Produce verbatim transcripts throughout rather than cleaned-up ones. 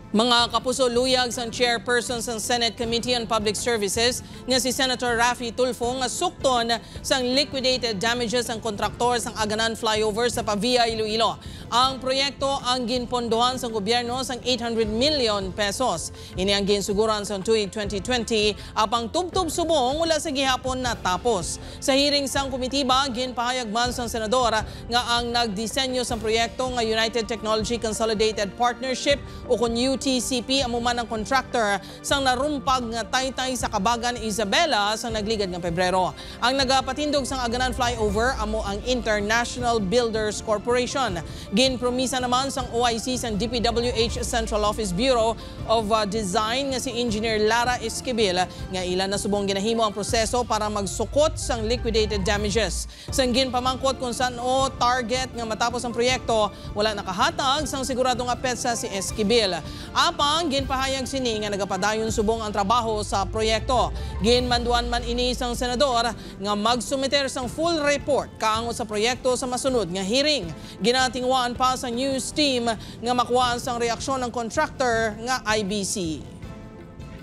Mga kapuso, luyag sang chairperson sang Senate Committee on Public Services nga si Senator Raffy Tulfo nga sukton sang liquidated damages ang kontraktor sang Aganan Flyover sa Pavia, Iloilo. Ang proyekto ang ginpondohan sang gobyerno sang eight hundred million pesos. Ini ang ginsuguran sang tuig twenty twenty, apang tubtob subong wala sa gihapon natapos. Sa hearing sang komitiba, ginpahayag man sang senador nga ang nagdisenyo sang proyekto nga United Technology Consolidated Partnership o kon U T C P amo man ang contractor sang narumpag nga taytay sa Kabagan Isabela sang nagligad nga Pebrero. Ang nagapatindog sang Aganan Flyover amo ang International Builders Corporation. Ginpromisa naman sang O I C sang D P W H Central Office Bureau of, uh, Design nga si Engineer Lara Esquivel nga ila na subong ginahimo ang proseso para magsukot sang liquidated damages. Sang ginpamangkot kung san-o target nga matapos ang proyekto, wala nakahatag sang sigurado nga petsa si Esquivel. Apang ginpahayag sini nga nagapadayon subong ang trabaho sa proyekto. Ginmanduan man ini sang senador nga magsumiter sang full report kaangod sa proyekto sa masunod nga hearing. Ginatinguhaan pa sang news team nga makuhaan sang reaksyon ang contractor nga I B C.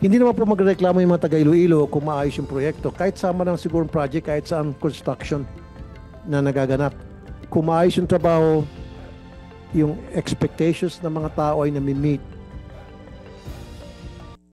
Hindi naman po magreklamo yung mga taga Iloilo kung maayos yung proyekto. Kahit sama ng sigurong project, kahit saan construction na nagaganap. Kung maayos yung trabaho, yung expectations ng mga tao ay nami-meet